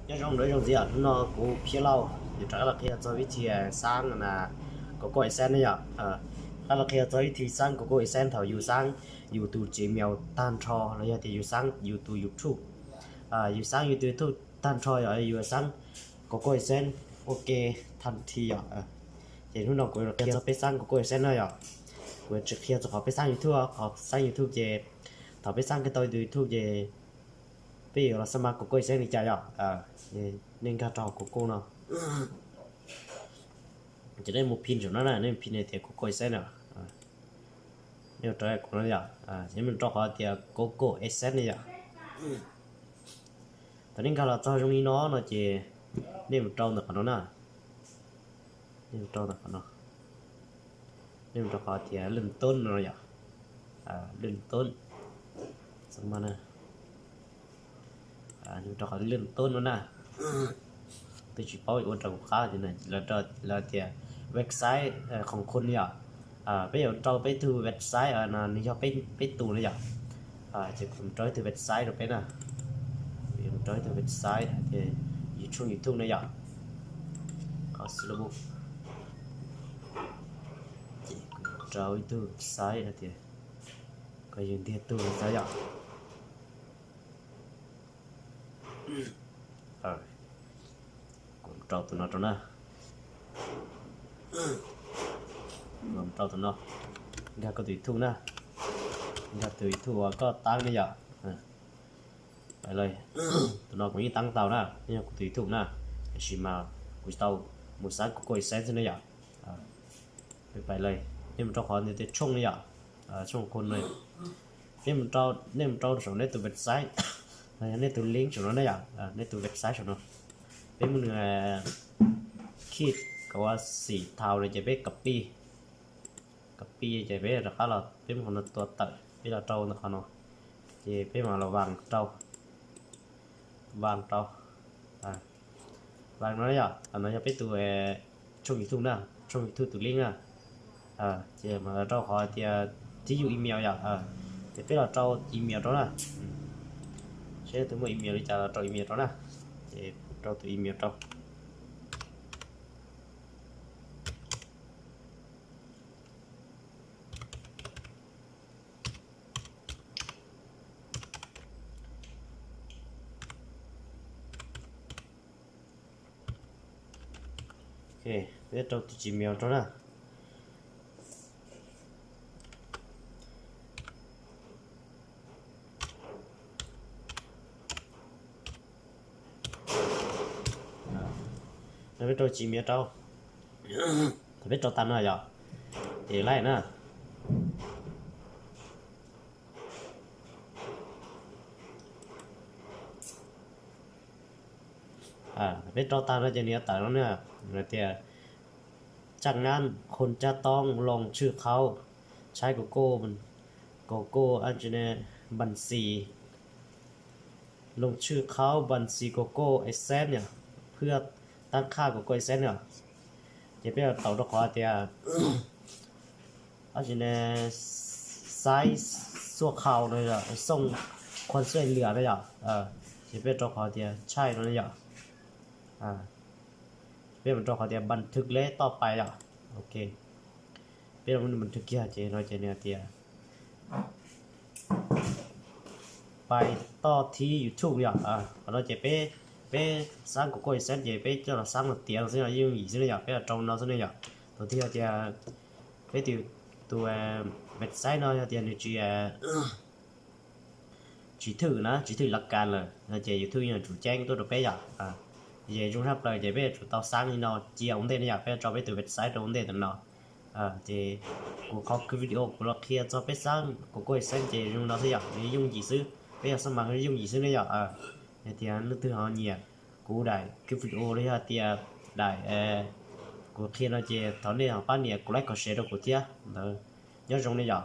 Nyob zoo, nyob zoo ntxiv, hnub no kuv Phiab Lauj yuav rov qab los qhia txog vib thi xaab Google AdSense ne yom. Rov qab los qhia txog vib thi xaab Google AdSense thaum yus xaab yus tus Gmail tag nrho los yog tias yus xaab yus tus YouTube. Yus xaab yus tus YouTube tag nrho yog yus xaab Google AdSense ua ke tag nrho yom. Ces hnub no kuv yuav qhia txog peb xaab Google AdSense no yom. Kuv yuav tsis qhia txog qhov peb xaab YouTube, qhov xaab YouTube ces thaum peb xaab kiag tau tus YouTube ces peb yuav los xab mas Google AdSense li cas yom. Nej nkag rau Google no, ces nej mus phim saum no na, nej phim tias Google AdSense no, nej mus rau kuv no yom, nej mus rau qhov tias Google AdSense ne yom. Thaum nej nkag los txog zoo li no no ces nej mus rau ntawm qhov no na, nej mus rau ntawm qhov no, nej mus rau qhov tias lwj tub no yom, lwj tub, nej mus rau qhov lwj tub no na. Twb tsis paub ua rau kuv qab, lawv tias website khoom khun yom. Peb yuav rau peb tug website no nws yog peb tus na yom. Ces kuv rau ib tug website rau peb na, rau ib tug website hais tias yus tshooj YouTube na yom. Qhov xwb los ces kuv rau ib tug website hais tias kom yus ntiag tug xwb yom. Kuv rau tus no rau na, kuv rau tus no, nkag koj tus YouTube na, nkag tus YouTube uas koj tab ne yom. Tus no kuv yeej tab tau na, yog kuv tus YouTube na, tiam sis mas kuv tsis tau mus xav Google AdSense xwb ne yom. Peb pais lawm, nej mus rau qhov tias tshooj ne yom, tshooj khun no. Nej mus rau, nej mus rau saum nej tus website, los yog nej tus link saum no ne yom, nej tus website saum no. Peb muab nws khij kom ua xim thaum no ces peb copy, copy ces peb rov qab los peb muab qhov no tua tawm, peb los rau ntawm qhov no, ces peb mam los vas rau, vas rau, vas no yom, qhov no yog peb tus tshooj YouTube na, tshooj YouTube tus link na. Ces mam los rau qhov tias thib yus email yom, ces peb los rau email rau na. Seb leej twg muaj email li cas los rau email rau na. Ces rau tus email rau. Ok, peb rau tus Gmail rau na. Peb rau Gmail rau. Thaum peb rau tas no yom, ces laij na. Peb rau tag no ces nws yuav tawm no na, hais tias จากนั้นคุณจะต้องลงชื่อเข้า ใช้ Google Google AdSense บัญชี ลงชื่อเข้าบัญชี Google AdSense เนี่ย เพื่อตั้งค่า Google AdSense เนี่ย ces peb yuav tau rau qhov tias AdSense ชั่วคราว no yom, ส่งความช่วยเหลือ no yom. Ces peb rau qhov tias ใช่ no yom. Peb mus rau qhov tias บันทึกและต่อไป yom. Ok, peb los บันทึก kiag ces no ces nws tias ไปต่อที่ YouTube ยom. Qhov no ces peb, peb xab Google AdSense ces peb coj los xab no tiav xwb no, yooj yim xwb ne yom, peb los rau no xwb ne yom. Tus twg yog tias peb tus, tus website no yog tias nws tsis tsis thwm na, tsis thwm laj kas lawm no ces YouTube yeej yuav tsum ceeb tuaj rau peb yom. Ces zoo tshaj plaws ces peb yuav tsum tau xab li no cia ua ntej ne yom, peb yuav tso peb tus website rau ua ntej ntawm no. Ces kuv qhov video kuv los qhia txog peb xab Google AdSense ces zoo no xwb yom, nws yooj yim xwb, peb yog xab mas yooj yim xwb ne yom. Yog tias leej twg ho nyiam kuv daim video los yog tias daim kuv qhia no ces thov nej ho pab nias kuv like, comment, share rau kuv thiab ntawd. Nyob zoo ne yom.